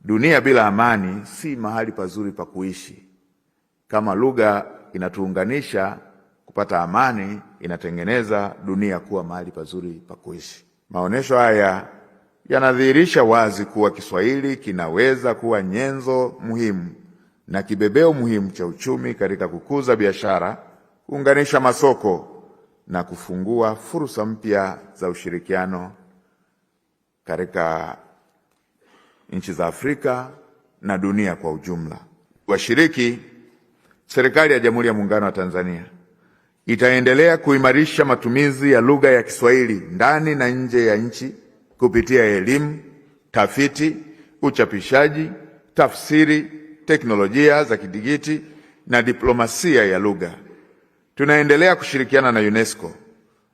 Dunia bila amani si mahali pazuri pa kuishi. Kama lugha inatuunganisha kupata amani, inatengeneza dunia kuwa mahali pazuri pa kuishi. Maonyesho haya yanadhihirisha wazi kuwa Kiswahili kinaweza kuwa nyenzo muhimu na kibebeo muhimu cha uchumi katika kukuza biashara, kuunganisha masoko na kufungua fursa mpya za ushirikiano katika nchi za Afrika na dunia kwa ujumla. Washiriki, serikali ya Jamhuri ya Muungano wa Tanzania itaendelea kuimarisha matumizi ya lugha ya Kiswahili ndani na nje ya nchi kupitia elimu, tafiti, uchapishaji, tafsiri, teknolojia za kidigiti na diplomasia ya lugha. Tunaendelea kushirikiana na UNESCO,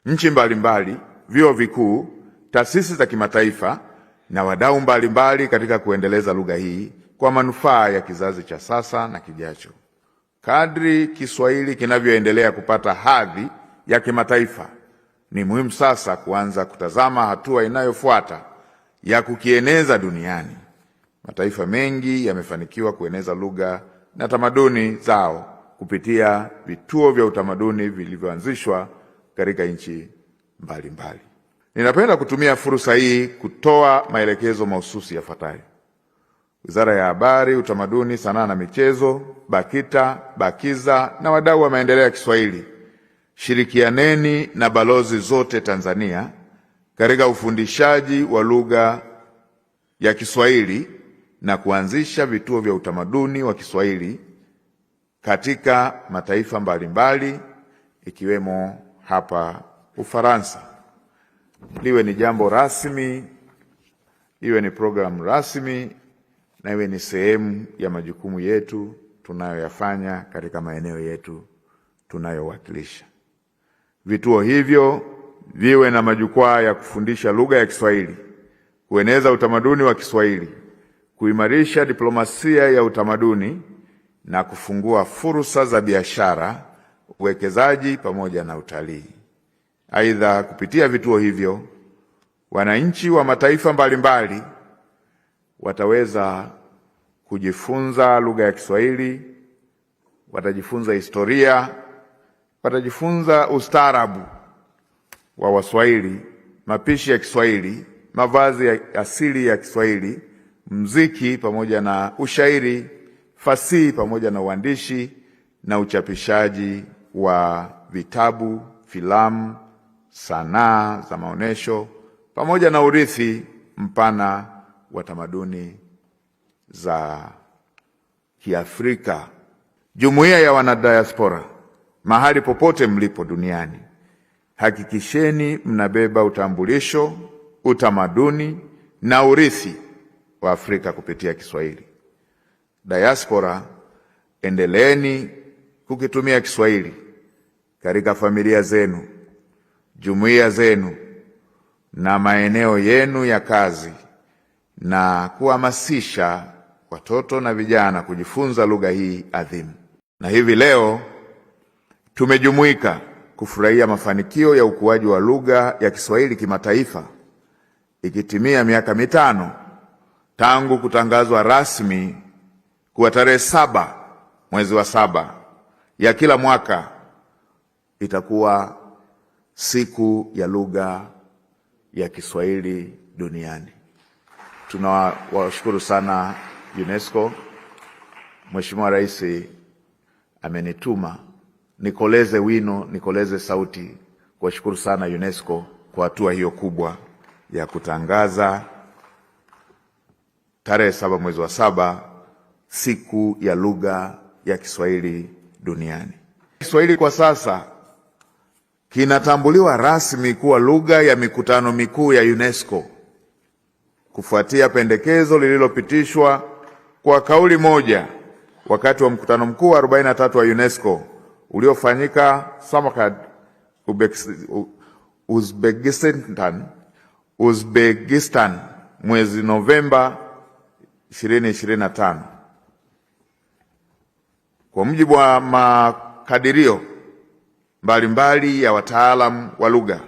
nchi mbalimbali, vyuo vikuu, taasisi za kimataifa na wadau mbalimbali katika kuendeleza lugha hii kwa manufaa ya kizazi cha sasa na kijacho. Kadri Kiswahili kinavyoendelea kupata hadhi ya kimataifa, ni muhimu sasa kuanza kutazama hatua inayofuata ya kukieneza duniani. Mataifa mengi yamefanikiwa kueneza lugha na tamaduni zao kupitia vituo vya utamaduni vilivyoanzishwa katika nchi mbalimbali. Ninapenda kutumia fursa hii kutoa maelekezo mahususi yafuatayo. Wizara ya Habari, Utamaduni, Sanaa na Michezo, BAKITA, BAKIZA na wadau wa maendeleo ya Kiswahili, shirikianeni na balozi zote Tanzania katika ufundishaji wa lugha ya Kiswahili na kuanzisha vituo vya utamaduni wa Kiswahili katika mataifa mbalimbali ikiwemo hapa Ufaransa. Liwe ni jambo rasmi, iwe ni programu rasmi na iwe ni sehemu ya majukumu yetu tunayoyafanya katika maeneo yetu tunayowakilisha. Vituo hivyo viwe na majukwaa ya kufundisha lugha ya Kiswahili, kueneza utamaduni wa Kiswahili, kuimarisha diplomasia ya utamaduni na kufungua fursa za biashara, uwekezaji pamoja na utalii. Aidha, kupitia vituo hivyo wananchi wa mataifa mbalimbali wataweza kujifunza lugha ya Kiswahili, watajifunza historia, watajifunza ustaarabu wa Waswahili, mapishi ya Kiswahili, mavazi ya asili ya Kiswahili, mziki pamoja na ushairi, fasihi pamoja na uandishi na uchapishaji wa vitabu, filamu, sanaa za maonesho pamoja na urithi mpana wa tamaduni za Kiafrika. Jumuiya ya wanadiaspora, mahali popote mlipo duniani, hakikisheni mnabeba utambulisho, utamaduni na urithi wa Afrika kupitia Kiswahili. Diaspora, endeleeni kukitumia Kiswahili katika familia zenu, jumuiya zenu na maeneo yenu ya kazi na kuhamasisha watoto na vijana kujifunza lugha hii adhimu. Na hivi leo tumejumuika kufurahia mafanikio ya ukuaji wa lugha ya Kiswahili kimataifa, ikitimia miaka 5 tangu kutangazwa rasmi kuwa tarehe 7 mwezi wa 7 ya kila mwaka itakuwa siku ya lugha ya Kiswahili duniani. Tunawashukuru sana UNESCO. Mheshimiwa Rais amenituma nikoleze wino, nikoleze sauti kuwashukuru sana UNESCO kwa hatua hiyo kubwa ya kutangaza tarehe 7 mwezi wa 7 siku ya lugha ya Kiswahili duniani. Kiswahili kwa sasa kinatambuliwa rasmi kuwa lugha ya mikutano mikuu ya UNESCO kufuatia pendekezo lililopitishwa kwa kauli moja wakati wa mkutano mkuu wa 43 wa UNESCO uliofanyika Samarkand, Uzbekistan mwezi Novemba 2025. Kwa mujibu wa makadirio mbalimbali ya wataalamu wa lugha,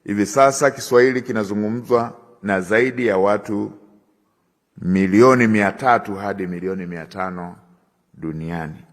hivi sasa Kiswahili kinazungumzwa na zaidi ya watu milioni 300 hadi milioni 500 duniani.